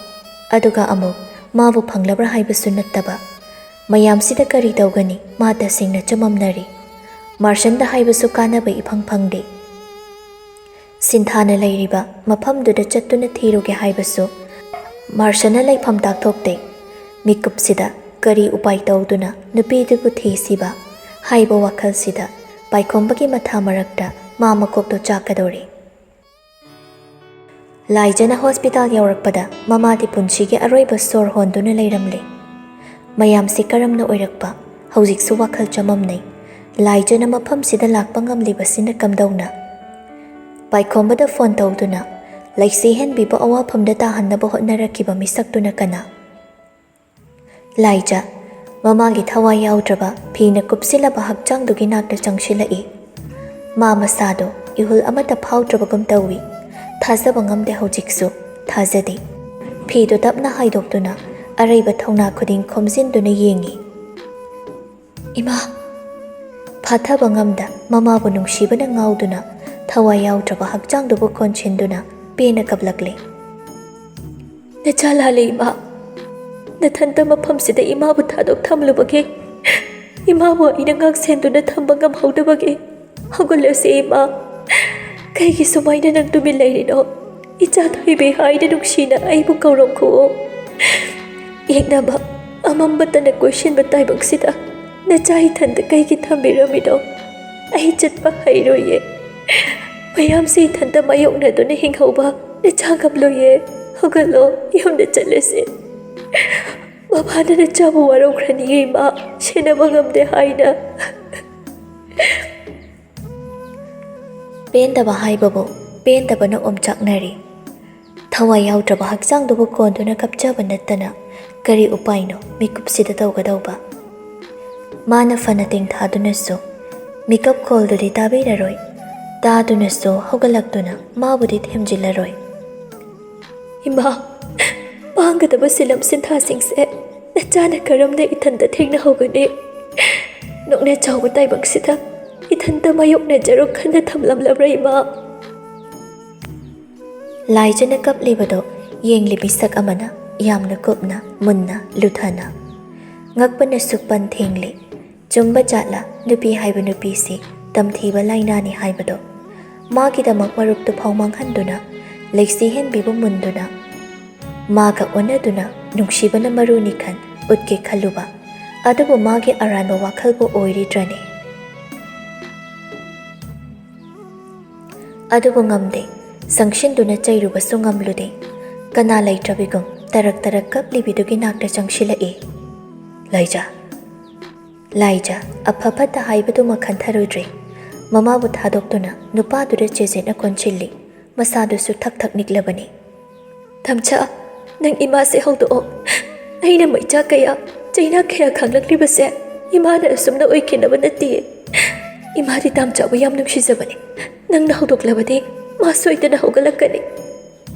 ꯑꯗꯨꯒ ꯑꯃꯨꯛ ꯃꯥꯕꯨ ꯐꯪꯂꯕ꯭ꯔꯥ ꯍꯥꯏꯕꯁꯨ ꯅꯠꯇꯕ꯫ ꯃꯌꯥꯝꯁꯤꯗ ꯀꯔꯤ ꯇꯧꯒꯅꯤ? ꯃꯥ ꯇꯁꯦꯡꯅ ꯆꯃꯝꯅꯔꯤ꯫ ꯃꯥꯔꯁꯟꯗ ꯍꯥꯏꯕꯁꯨ ꯀꯥꯟꯅꯕ ꯏꯐꯪ ꯐꯪꯗꯦ꯫ ꯁꯤꯟꯊꯥꯅ ꯂꯩꯔꯤꯕ ꯃꯐꯝꯗꯨꯗ ꯆꯠꯇꯨꯅ ꯊꯤꯔꯨꯒꯦ ꯍꯥꯏꯕꯁꯨ ꯃꯥꯔꯁꯟꯅ ꯂꯩꯐꯝ ꯇꯥꯛꯊꯣꯛꯇꯦ꯫ ꯃꯤꯀꯨꯞꯁꯤꯗ ꯀꯔꯤ ꯎꯄꯥꯏ ꯇꯧꯗꯨꯅ ꯅꯨꯄꯤꯗꯨꯕꯨ ꯊꯤꯁꯤꯕ ꯍꯥꯏꯕ ꯋꯥꯈꯜꯁꯤꯗ ꯄꯥꯏꯈꯣꯝꯕꯒꯤ ꯃꯊꯥ ꯃꯔꯛꯇ ꯃꯥ ꯃꯀꯣꯛꯇꯣ ꯆꯥꯛꯀꯗꯧꯔꯤ꯫ ꯂꯥꯏꯖꯅ ꯍꯣꯁꯄꯤꯇꯥꯜ ꯌꯧꯔꯛꯄꯗ ꯃꯃꯥꯗꯤ ꯄꯨꯟꯁꯤꯒꯤ ꯑꯔꯣꯏꯕ ꯁꯣꯔ ꯍꯣꯟꯗꯨꯅ ꯂꯩꯔꯝꯂꯦ꯫ ꯃꯌꯥꯝꯁꯤ ꯀꯔꯝꯅ ꯑꯣꯏꯔꯛꯄ? ꯍꯧꯖꯤꯛꯁꯨ ꯋꯥꯈꯜ ꯆꯃꯝꯅꯩ꯫ ꯂꯥꯏꯖꯅ ꯃꯐꯝꯁꯤꯗ ꯂꯥꯛꯄ ꯉꯝꯂꯤꯕꯁꯤꯅ ꯀꯝꯗꯧꯅ? ꯄꯥꯏꯈꯣꯝꯕꯗ ꯐꯣꯟ ꯇꯧꯗꯨꯅ ꯂꯩꯁꯤ ꯍꯦꯟꯕꯤꯕꯨ ꯑꯋꯥꯐꯝꯗ ꯇꯥꯍꯟꯅꯕ ꯍꯣꯠꯅꯔꯛꯈꯤꯕ ꯃꯤꯁꯛꯇꯨꯅ ꯀꯅꯥ? ꯂꯥꯏꯖ, ꯃꯃꯥꯒꯤ ꯊꯋꯥꯏ ꯌꯥꯎꯗ꯭ꯔꯕ ꯐꯤꯅ ꯀꯨꯞꯁꯤꯜꯂꯕ ꯍꯛꯆꯥꯡꯗꯨꯒꯤ ꯅꯥꯛꯇ ꯆꯪꯁꯤꯜꯂꯛꯏ꯫ ꯃꯥ ꯃꯁꯥꯗꯣ ꯏꯍꯨꯜ ꯑꯃꯠꯇ ꯐꯥꯎꯗ꯭ꯔꯕꯒꯨꯝ ꯇꯧꯏ꯫ ꯊꯥꯖꯕ ꯉꯝꯗꯦ ꯍꯧꯖꯤꯛꯁꯨ꯫ ꯊꯥꯖꯗꯦ꯫ ꯐꯤꯗꯨ ꯇꯞꯅ ꯍꯥꯏꯗꯣꯛꯇꯨꯅ ꯑꯔꯩꯕ ꯊꯧꯅꯥ ꯈꯨꯗꯤꯡ ꯈꯣꯝꯖꯤꯟꯗꯨꯅ ꯌꯦꯡꯏ꯫ "ꯏꯃꯥ!" ꯐꯥꯊꯕ ꯉꯝꯗ ꯃꯃꯥꯕꯨ ꯅꯨꯡꯁꯤꯕꯅ ꯉꯥꯎꯗꯨꯅ ꯊꯋꯥꯏ ꯌꯥꯎꯗ꯭ꯔꯕ ꯍꯛꯆꯥꯡꯗꯨꯕꯨ ꯀꯣꯟꯁꯤꯟꯗꯨꯅ ꯄꯦꯟꯅ ꯀꯞꯂꯛꯂꯦ꯫ "ꯅꯆꯥ ꯂꯥꯜꯂꯦ, ꯏꯃꯥ꯫ ꯅꯊꯟꯇ ꯃꯐꯝꯁꯤꯗ ꯏꯃꯥꯕꯨ ꯊꯥꯗꯣꯛ ꯊꯝꯂꯨꯕꯒꯤ, ꯏꯃꯥꯕꯨ ꯑꯩꯅ ꯉꯥꯛ ꯁꯦꯟꯗꯨꯅ ꯊꯝꯕ ꯉꯝꯍꯧꯗꯕꯒꯤ ꯍꯧꯒꯠꯂꯁꯤ, ꯏꯃꯥ꯫ ꯀꯩꯒꯤ ꯁꯨꯃꯥꯏꯅ ꯅꯪ ꯇꯨꯃꯤꯟ ꯂꯩꯔꯤꯅꯣ? ꯏꯆꯥ ꯊꯣꯏꯕꯤ ꯍꯥꯏꯅ ꯅꯨꯡꯁꯤꯅ ꯑꯩꯕꯨ ꯀꯧꯔꯝꯈꯨꯑꯣ꯫ ꯌꯦꯛꯅꯕ ꯑꯃꯝꯕꯇꯅ ꯀꯣꯏꯁꯤꯟꯕ ꯇꯥꯏꯕꯪꯁꯤꯗ ꯅꯆꯥ ꯏꯊꯟꯇ ꯀꯩꯒꯤ ꯊꯝꯕꯤꯔꯝꯃꯤꯅꯣ? ꯑꯩ ꯆꯠꯄ ꯍꯩꯔꯣꯏꯌꯦ꯫ ꯃꯌꯥꯝꯁꯦ ꯏꯊꯟꯇ ꯃꯥꯌꯣꯛꯅꯗꯨꯅ ꯍꯤꯡꯍꯧꯕ ꯅꯆꯥ ꯉꯝꯂꯣꯏꯌꯦ꯫ ꯍꯧꯒꯠꯂꯣ, ꯌꯨꯝꯗ ꯆꯠꯂꯁꯤ꯫ ꯃꯃꯥꯅ ꯅꯆꯥꯕꯨ ꯋꯥꯔꯧꯈ꯭ꯔꯅꯤꯌꯦ, ꯏꯃꯥ, ꯁꯦꯟꯅꯕ ꯉꯝꯗꯦ ꯍꯥꯏꯅ꯫" ꯄꯦꯟꯗꯕ ꯍꯥꯏꯕꯕꯨ ꯄꯦꯟꯗꯕꯅ ꯑꯣꯝꯆꯥꯛꯅꯔꯤ꯫ ꯊꯋꯥꯏ ꯌꯥꯎꯗ꯭ꯔꯕ ꯍꯛꯆꯥꯡꯗꯨꯕꯨ ꯀꯣꯟꯗꯨꯅ ꯀꯞꯆꯕ ꯅꯠꯇꯅ ꯀꯔꯤ ꯎꯄꯥꯏꯅꯣ ꯃꯤꯀꯨꯞꯁꯤꯗ ꯇꯧꯒꯗꯧꯕ? ꯃꯥꯅ ꯐꯅ ꯇꯦꯡꯊꯥꯗꯨꯅꯁꯨ ꯃꯤꯀꯞ ꯈꯣꯜꯗꯨꯗꯤ ꯇꯥꯕꯤꯔꯔꯣꯏ꯫ ꯇꯥꯗꯨꯅꯁꯨ ꯍꯧꯒꯠꯂꯛꯇꯨꯅ ꯃꯥꯕꯨꯗꯤ ꯊꯦꯝꯖꯤꯜꯂꯔꯣꯏ꯫ "ꯏꯃꯥ, ꯄꯥꯡꯒꯗꯕ ꯁꯤꯂꯝ ꯁꯤꯟꯊꯥꯁꯤꯡꯁꯦ ꯅꯆꯥꯅ ꯀꯔꯝꯅ ꯏꯊꯟꯇ ꯊꯦꯡꯅꯍꯧꯒꯅꯤ? ꯅꯣꯛꯅ ꯆꯥꯎꯕ ꯇꯥꯏꯕꯪꯁꯤꯗ ꯏꯊꯟꯇ ꯃꯥꯌꯣꯛꯅꯖꯔꯣ ꯈꯟꯅ ꯊꯝꯂꯝꯂꯕ꯭ꯔꯥ, ꯏꯃꯥ?" ꯂꯥꯏꯖꯅ ꯀꯞꯂꯤꯕꯗꯣ ꯌꯦꯡꯂꯤ ꯃꯤꯁꯛ ꯑꯃꯅ ꯌꯥꯝꯅ ꯀꯨꯞꯅ, ꯃꯨꯟꯅ, ꯂꯨꯊꯅ꯫ ꯉꯛꯄꯅꯁꯨ ꯄꯟ ꯊꯦꯡꯂꯤ꯫ ꯆꯨꯝꯕ ꯖꯥꯠꯂ ꯅꯨꯄꯤ ꯍꯥꯏꯕ ꯅꯨꯄꯤꯁꯤ ꯇꯝꯊꯤꯕ ꯂꯥꯏꯅꯥꯅꯤ ꯍꯥꯏꯕꯗꯣ? ꯃꯥꯒꯤꯗꯃꯛ ꯃꯔꯨꯞꯇꯨ ꯐꯥꯎ ꯃꯥꯡꯍꯟꯗꯨꯅ, ꯂꯩꯁꯤ ꯍꯦꯟꯕꯤꯕꯨ ꯃꯨꯟꯗꯨꯅ, ꯃꯥꯒ ꯑꯣꯟꯅꯗꯨꯅ ꯅꯨꯡꯁꯤꯕꯅ ꯃꯔꯨꯅꯤ ꯈꯟ ꯎꯠꯀꯦ ꯈꯜꯂꯨꯕ, ꯑꯗꯨꯕꯨ ꯃꯥꯒꯤ ꯑꯔꯥꯟꯕ ꯋꯥꯈꯜꯕꯨ ꯑꯣꯏꯔꯤꯗ꯭ꯔꯅꯦ? ꯑꯗꯨꯕꯨ ꯉꯝꯗꯦ, ꯆꯪꯁꯤꯟꯗꯨꯅ ꯆꯩꯔꯨꯕꯁꯨ ꯉꯝꯂꯨꯗꯦ꯫ ꯀꯅꯥ ꯂꯩꯇ꯭ꯔꯕꯤꯒꯨꯝ ꯇꯔꯛ ꯇꯔꯛ ꯀꯞꯂꯤꯕꯤꯗꯨꯒꯤ ꯅꯥꯛꯇ ꯆꯪꯁꯤꯜꯂꯛꯏ꯫ "ꯂꯥꯏꯖꯥ!" ꯂꯥꯏꯖꯥ ꯑꯐ ꯐꯠꯇ ꯍꯥꯏꯕꯗꯨꯃ ꯈꯟꯊꯔꯨꯗ꯭ꯔꯦ꯫ ꯃꯃꯥꯕꯨ ꯊꯥꯗꯣꯛꯇꯨꯅ ꯅꯨꯄꯥꯗꯨꯗ ꯆꯦꯖꯦꯠꯅ ꯀꯣꯟꯁꯤꯜꯂꯤ꯫ ꯃꯁꯥꯗꯨꯁꯨ ꯊꯛ ꯊꯛ ꯅꯤꯛꯂꯕꯅꯤ꯫ "ꯇꯝꯆꯥ, ꯅꯪ ꯏꯃꯥꯁꯦ ꯍꯧꯗꯣꯛꯑꯣ꯫ ꯑꯩꯅ ꯃꯩꯆꯥꯛ ꯀꯌꯥ, ꯆꯩꯅꯥ ꯀꯌꯥ ꯈꯥꯡꯂꯛꯂꯤꯕꯁꯦ ꯏꯃꯥꯅ ꯑꯁꯨꯝꯅ ꯑꯣꯏꯈꯤꯅꯕ ꯅꯠꯇꯤꯌꯦ꯫ ꯏꯃꯥꯗꯤ ꯇꯥꯝꯆꯥꯕꯨ ꯌꯥꯝ ꯅꯨꯡꯁꯤꯖꯕꯅꯤ꯫ ꯅꯪꯅ ꯍꯧꯗꯣꯛꯂꯕꯗꯤ ꯃꯥ ꯁꯣꯏꯗꯅ ꯍꯧꯒꯠꯂꯛꯀꯅꯤ꯫"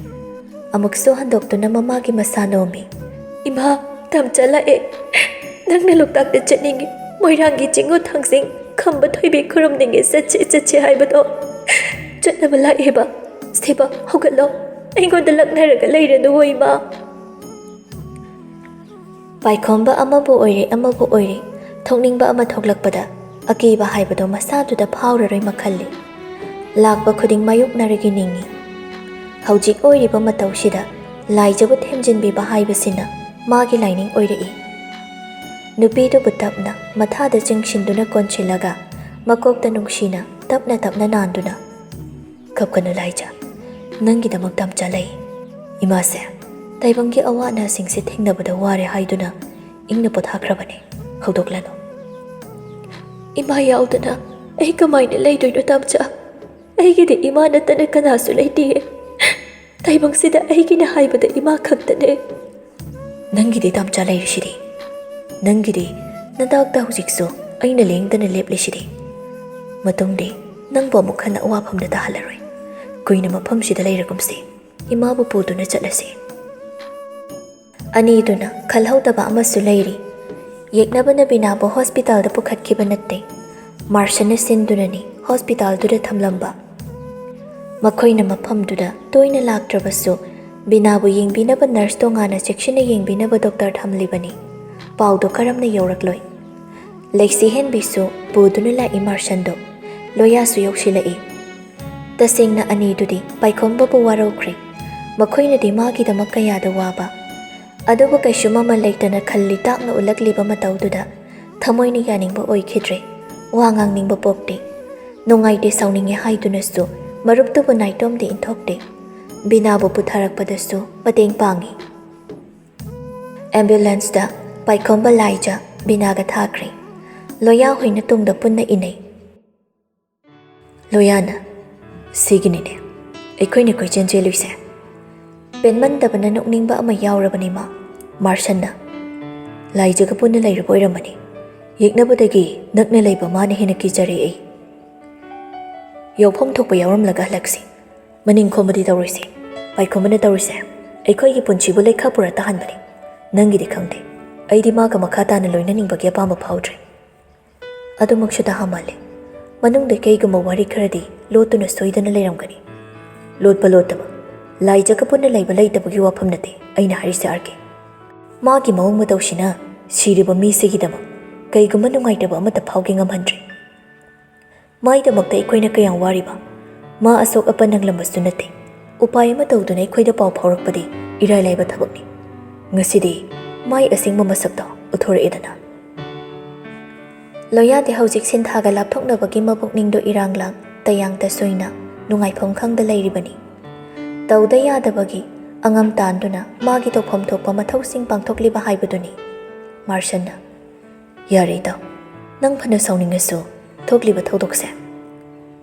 ꯑꯃꯨꯛꯁꯨ ꯍꯟꯗꯣꯛꯇꯨꯅ ꯃꯃꯥꯒꯤ ꯃꯁꯥ ꯅꯣꯝꯃꯤ꯫ "ꯏꯃꯥ, ꯇꯥꯝꯆꯥ ꯂꯥꯛꯑꯦ꯫ ꯅꯪꯅ ꯂꯣꯛꯇꯥꯛꯇ ꯆꯠꯅꯤꯡꯉꯤ, ꯃꯣꯏꯔꯥꯡꯒꯤ ꯆꯤꯡꯉꯨ ꯊꯥꯡꯖꯤꯡ ꯈꯝꯕ ꯊꯣꯏꯕꯤ ꯈꯨꯔꯨꯝꯅꯤꯡꯉꯤ, ꯆꯠꯁꯤ, ꯆꯠꯁꯤ ꯍꯥꯏꯕꯗꯣ ꯆꯠꯅꯕ ꯂꯥꯛꯑꯦꯕ꯫ ꯁꯦꯕ, ꯍꯧꯒꯠꯂꯣ꯫ ꯑꯩꯉꯣꯟꯗ ꯂꯛꯅꯔꯒ ꯂꯩꯔꯅꯨ, ꯏꯃꯥ꯫" ꯄꯥꯏꯈꯣꯝꯕ ꯑꯃꯕꯨ ꯑꯣꯏꯔꯦ, ꯑꯃꯕꯨ ꯑꯣꯏꯔꯦ, ꯊꯣꯛꯅꯤꯡꯕ ꯑꯃ ꯊꯣꯛꯂꯛꯄꯗ ꯑꯀꯤꯕ ꯍꯥꯏꯕꯗꯣ ꯃꯁꯥꯗꯨꯗ ꯐꯥꯎꯔꯔꯣꯏ ꯃꯈꯜꯂꯤ꯫ ꯂꯥꯛꯄ ꯈꯨꯗꯤꯡ ꯃꯥꯌꯣꯛꯅꯔꯒꯦ ꯅꯤꯡꯏ꯫ ꯍꯧꯖꯤꯛ ꯑꯣꯏꯔꯤꯕ ꯃꯇꯧꯁꯤꯗ ꯂꯥꯏꯖꯕꯨ ꯊꯦꯝꯖꯤꯟꯕꯤꯕ ꯍꯥꯏꯕꯁꯤꯅ ꯃꯥꯒꯤ ꯂꯥꯏꯅꯤꯡ ꯑꯣꯏꯔꯛꯏ꯫ ꯅꯨꯄꯤꯗꯨꯕꯨ ꯇꯞꯅ ꯃꯊꯥꯗ ꯆꯤꯡꯁꯤꯟꯗꯨꯅ ꯀꯣꯟꯁꯤꯜꯂꯒ ꯃꯀꯣꯛꯇ ꯅꯨꯡꯁꯤꯅ ꯇꯞꯅ ꯇꯞꯅ ꯅꯥꯟꯗꯨꯅ, "ꯀꯞꯀꯅꯨ ꯂꯥꯏꯖꯥ, ꯅꯪꯒꯤꯗꯃꯛ ꯇꯥꯝꯆꯥ ꯂꯩ꯫ ꯏꯃꯥꯁꯦ ꯇꯥꯏꯕꯪꯒꯤ ꯑꯋꯥ ꯑꯅꯥꯁꯤꯡꯁꯦ ꯊꯦꯡꯅꯕꯗ ꯋꯥꯔꯦ ꯍꯥꯏꯗꯨꯅ ꯏꯪꯅ ꯄꯣꯊꯥꯈ꯭ꯔꯕꯅꯤ꯫ ꯍꯧꯗꯣꯛꯂꯅꯨ꯫" "ꯏꯃꯥ ꯌꯥꯎꯗꯅ ꯑꯩ ꯀꯃꯥꯏꯅ ꯂꯩꯗꯣꯏꯅꯣ ꯇꯥꯝꯆꯥ? ꯑꯩꯒꯤꯗꯤ ꯏꯃꯥ ꯅꯠꯇꯅ ꯀꯅꯥꯁꯨ ꯂꯩꯇꯤꯌꯦ꯫ ꯇꯥꯏꯕꯪꯁꯤꯗ ꯑꯩꯒꯤꯅ ꯍꯥꯏꯕꯗ ꯏꯃꯥ ꯈꯛꯇꯅꯦ꯫ ꯅꯪꯒꯤꯗꯤ ꯇꯥꯝꯆꯥ ꯂꯩꯔꯤꯁꯤꯗꯤ꯫ ꯅꯪꯒꯤꯗꯤ ꯅꯅꯥꯛꯇ ꯍꯧꯖꯤꯛꯁꯨ ꯑꯩꯅ ꯂꯦꯡꯗꯅ ꯂꯦꯞꯂꯤꯁꯤꯗꯤ꯫ ꯃꯇꯨꯡꯗꯤ ꯅꯪꯕꯨ ꯑꯃꯨꯛ ꯍꯟꯅ ꯑꯋꯥꯐꯝꯗ ꯇꯥꯍꯜꯂꯔꯣꯏ꯫ ꯀꯨꯏꯅ ꯃꯐꯝꯁꯤꯗ ꯂꯩꯔꯒꯨꯝꯁꯤ꯫ ꯏꯃꯥꯕꯨ ꯄꯨꯗꯨꯅ ꯆꯠꯂꯁꯤ꯫ ꯑꯅꯤꯗꯨꯅ ꯈꯜꯍꯧꯗꯕ ꯑꯃꯁꯨ ꯂꯩꯔꯤ꯫ ꯌꯦꯛꯅꯕꯅ ꯕꯤꯅꯥꯕꯨ ꯍꯣꯁꯄꯤꯇꯥꯜꯗ ꯄꯨꯈꯠꯈꯤꯕ ꯅꯠꯇꯦ꯫ ꯃꯥꯔꯁꯟꯅ ꯁꯤꯟꯗꯨꯅꯅꯤ ꯍꯣꯁꯄꯤꯇꯥꯜꯗꯨꯗ ꯊꯝꯂꯝꯕ꯫ ꯃꯈꯣꯏꯅ ꯃꯐꯝꯗꯨꯗ ꯇꯣꯏꯅ ꯂꯥꯛꯇ꯭ꯔꯕꯁꯨ, ꯕꯤꯅꯥꯕꯨ ꯌꯦꯡꯕꯤꯅꯕ ꯅꯔꯁ ꯇꯣꯉꯥꯟꯅ ꯆꯦꯛꯁꯤꯟꯅ ꯌꯦꯡꯕꯤꯅꯕ ꯗꯣꯛꯇꯔ ꯊꯝꯂꯤꯕꯅꯤ꯫ ꯄꯥꯎꯗꯣ ꯀꯔꯝꯅ ꯌꯧꯔꯛꯂꯣꯏ? ꯂꯩꯁꯤꯍꯦꯟꯕꯤꯁꯨ ꯄꯨꯗꯨꯅ ꯂꯥꯛꯏ ꯃꯥꯔꯁꯟꯗꯣ꯫ ꯂꯣꯌꯥꯁꯨ ꯌꯧꯁꯤꯜꯂꯛꯏ꯫ ꯇꯁꯦꯡꯅ ꯑꯅꯤꯗꯨꯗꯤ ꯄꯥꯏꯈꯣꯝꯕꯕꯨ ꯋꯥꯔꯧꯈ꯭ꯔꯦ꯫ ꯃꯈꯣꯏꯅꯗꯤ ꯃꯥꯒꯤꯗꯃꯛ ꯀꯌꯥꯗ ꯋꯥꯕ꯫ ꯑꯗꯨꯕꯨ ꯀꯩꯁꯨ ꯃꯃꯜ ꯂꯩꯇꯅ ꯈꯜꯂꯤ ꯇꯥꯛꯅ ꯎꯠꯂꯛꯂꯤꯕ ꯃꯇꯧꯗꯨꯗ ꯊꯃꯣꯏꯅ ꯌꯥꯅꯤꯡꯕ ꯑꯣꯏꯈꯤꯗ꯭ꯔꯦ꯫ ꯋꯥ ꯉꯥꯡꯅꯤꯡꯕ ꯄꯣꯛꯇꯦ꯫ ꯅꯨꯡꯉꯥꯏꯇꯦ, ꯁꯥꯎꯅꯤꯡꯉꯦ ꯍꯥꯏꯗꯨꯅꯁꯨ ꯃꯔꯨꯞꯇꯨꯕꯨ ꯅꯥꯏꯇꯣꯝꯗꯤ ꯏꯟꯊꯣꯛꯇꯦ꯫ ꯕꯤꯅꯥꯕꯨ ꯄꯨꯊꯔꯛꯄꯗꯁꯨ ꯃꯇꯦꯡ ꯄꯥꯡꯉꯤ꯫ ꯑꯦꯝꯕꯨꯂꯦꯟꯁꯇ ꯄꯥꯏꯈꯣꯝꯕ, ꯂꯥꯏꯖ, ꯕꯤꯅꯥꯒ ꯊꯥꯈ꯭ꯔꯦ꯫ ꯂꯣꯌꯥ ꯍꯣꯏꯅ ꯇꯨꯡꯗ ꯄꯨꯟꯅ ꯏꯟꯅꯩ꯫ ꯂꯣꯌꯥꯅ, "ꯁꯤꯒꯤꯅꯤꯅꯦ ꯑꯩꯈꯣꯏꯅ ꯀꯣꯏꯆꯦꯟ ꯆꯦꯜꯂꯨꯏꯁꯦ"꯫ ꯄꯦꯟꯃꯟꯗꯕꯅ ꯅꯣꯛꯅꯤꯡꯕ ꯑꯃ ꯌꯥꯎꯔꯕꯅꯤ ꯃꯥ꯫ ꯃꯥꯔꯁꯟꯅ, "ꯂꯥꯏꯖꯒ ꯄꯨꯟꯅ ꯂꯩꯔꯨꯕ ꯑꯣꯏꯔꯝꯃꯅꯤ꯫ ꯌꯦꯛꯅꯕꯗꯒꯤ ꯅꯛꯅ ꯂꯩꯕ ꯃꯥꯅ ꯍꯦꯟꯅ ꯀꯤꯖꯔꯦ ꯑꯩ꯫ ꯌꯥꯎꯐꯝ ꯊꯣꯛꯄ ꯌꯥꯎꯔꯝꯂꯒ ꯍꯜꯂꯛꯁꯤ꯫ ꯃꯅꯤꯡ ꯈꯣꯝꯕꯗꯤ ꯇꯧꯔꯣꯏꯁꯤ꯫ ꯄꯥꯏꯈꯣꯝꯕꯅ ꯇꯧꯔꯤꯁꯦ ꯑꯩꯈꯣꯏꯒꯤ ꯄꯨꯟꯁꯤꯕꯨ ꯂꯩꯈꯥ ꯄꯨꯔꯥ ꯇꯥꯍꯟꯕꯅꯤ꯫ ꯅꯪꯒꯤꯗꯤ ꯈꯪꯗꯦ꯫ ꯑꯩꯗꯤ ꯃꯥꯒ ꯃꯈꯥ ꯇꯥꯅ ꯂꯣꯏꯅꯅꯤꯡꯕꯒꯤ ꯑꯄꯥꯝꯕ ꯐꯥꯎꯗ꯭ꯔꯦ"꯫ ꯑꯗꯨꯃꯛꯁꯨ ꯇꯥꯍꯥ ꯃꯥꯜꯂꯦ꯫ ꯃꯅꯨꯡꯗ ꯀꯩꯒꯨꯝꯕ ꯋꯥꯔꯤ ꯈꯔꯗꯤ ꯂꯣꯠꯇꯨꯅ ꯁꯣꯏꯗꯅ ꯂꯩꯔꯝꯒꯅꯤ꯫ ꯂꯣꯠꯄ ꯂꯣꯠꯇꯕ, ꯂꯥꯏꯖꯒ ꯄꯨꯟꯅ ꯂꯩꯕ ꯂꯩꯇꯕꯒꯤ ꯋꯥꯐꯝ ꯅꯠꯇꯦ ꯑꯩꯅ ꯍꯥꯏꯔꯤꯁꯦ, ꯑꯥꯔ ꯀꯦ꯫ ꯃꯥꯒꯤ ꯃꯑꯣꯡ ꯃꯇꯧꯁꯤꯅ ꯁꯤꯔꯤꯕ ꯃꯤꯁꯤꯒꯤꯗꯃꯛ ꯀꯩꯒꯨꯝꯕ ꯅꯨꯡꯉꯥꯏꯇꯕ ꯑꯃꯠꯇ ꯐꯥꯎꯒꯦ ꯉꯝꯍꯟꯗ꯭ꯔꯦ꯫ ꯃꯥꯏꯗꯃꯛꯇ ꯑꯩꯈꯣꯏꯅ ꯀꯌꯥꯝ ꯋꯥꯔꯤꯕ? ꯃꯥ ꯑꯁꯣꯛ ꯑꯄꯟ ꯅꯪꯂꯝꯕꯁꯨ ꯅꯠꯇꯦ꯫ ꯎꯄꯥꯏ ꯑꯃ ꯇꯧꯗꯨꯅ ꯑꯩꯈꯣꯏꯗ ꯄꯥꯎ ꯐꯥꯎꯔꯛꯄꯗꯤ ꯏꯔꯥꯏ ꯂꯥꯏꯕ ꯊꯕꯛꯅꯤ꯫ ꯉꯁꯤꯗꯤ ꯃꯥꯏ ꯑꯁꯦꯡꯕ ꯃꯁꯛꯇꯣ ꯎꯠꯊꯣꯔꯛꯑꯦꯗꯅ꯫ ꯂꯣꯌꯥꯗꯤ ꯍꯧꯖꯤꯛ ꯁꯤꯟꯊꯥꯒ ꯂꯥꯞꯊꯣꯛꯅꯕꯒꯤ ꯃꯄꯨꯛꯅꯤꯡꯗꯣ ꯏꯔꯥꯡ ꯂꯥꯡ ꯇꯌꯥꯡ ꯇꯁꯣꯏꯅ ꯅꯨꯡꯉꯥꯏꯐꯝ ꯈꯪꯗ ꯂꯩꯔꯤꯕꯅꯤ꯫ ꯇꯧꯗ ꯌꯥꯗꯕꯒꯤ ꯑꯉꯝ ꯇꯥꯟꯗꯨꯅ ꯃꯥꯒꯤ ꯇꯧꯐꯝ ꯊꯣꯛꯄ ꯃꯊꯧꯁꯤꯡ ꯄꯥꯡꯊꯣꯛꯂꯤꯕ ꯍꯥꯏꯕꯗꯨꯅꯤ꯫ ꯃꯥꯔꯁꯟꯅ, "ꯌꯥꯔꯦ ꯏꯇꯥꯎ, ꯅꯪ ꯐꯅ ꯁꯥꯎꯅꯤꯡꯉꯁꯨ ꯊꯣꯛꯂꯤꯕ ꯊꯧꯗꯣꯛꯁꯦ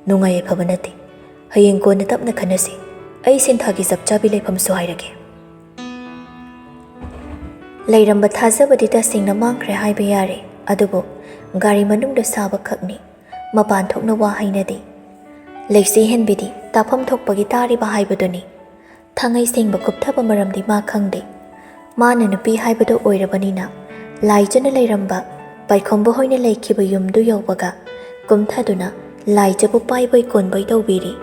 ꯅꯨꯡꯉꯥꯏ ꯌꯥꯏꯐꯕ ꯅꯠꯇꯦ꯫ ꯍꯌꯦꯡ ꯀꯣꯟꯅ ꯇꯞꯅ ꯈꯟꯅꯁꯤ꯫ ꯑꯩ ꯁꯤꯟꯊꯥꯒꯤ ꯆꯞ ꯆꯥꯕꯤ ꯂꯩꯐꯝꯁꯨ ꯍꯥꯏꯔꯒꯦ꯫ ꯂꯩꯔꯝꯕ ꯊꯥꯖꯕꯗꯤ ꯇꯁꯦꯡꯅ ꯃꯥꯡꯈ꯭ꯔꯦ ꯍꯥꯏꯕ ꯌꯥꯔꯦ, ꯑꯗꯨꯕꯨ ꯒꯥꯔꯤ ꯃꯅꯨꯡꯗ ꯁꯥꯕ ꯈꯛꯅꯤ, ꯃꯄꯥꯟ ꯊꯣꯛꯅ ꯋꯥ ꯍꯥꯏꯅꯗꯦ꯫ ꯂꯩꯁꯤ ꯍꯦꯟꯕꯤꯗꯤ ꯇꯥꯐꯝ ꯊꯣꯛꯄꯒꯤ ꯇꯥꯔꯤꯕ ꯍꯥꯏꯕꯗꯨꯅꯤ꯫ ꯊꯥꯡꯉꯩ ꯁꯦꯡꯕ ꯀꯨꯞꯊꯕ ꯃꯔꯝꯗꯤ ꯃꯥ ꯈꯪꯗꯦ꯫ ꯃꯥꯅ ꯅꯨꯄꯤ ꯍꯥꯏꯕꯗꯨ ꯑꯣꯏꯔꯕꯅꯤꯅ, ꯂꯥꯏꯖꯅ ꯂꯩꯔꯝꯕ ꯄꯥꯏꯈꯣꯝꯕ ꯍꯣꯏꯅ ꯂꯩꯈꯤꯕ ꯌꯨꯝꯗꯨ ꯌꯧꯕꯒ ꯀꯨꯝꯊꯗꯨꯅ ꯂꯥꯏꯖꯕꯨ ꯄꯥꯏꯕꯣꯏ ꯀꯣꯟꯕꯣꯏ ꯇꯧꯕꯤꯔꯤ꯫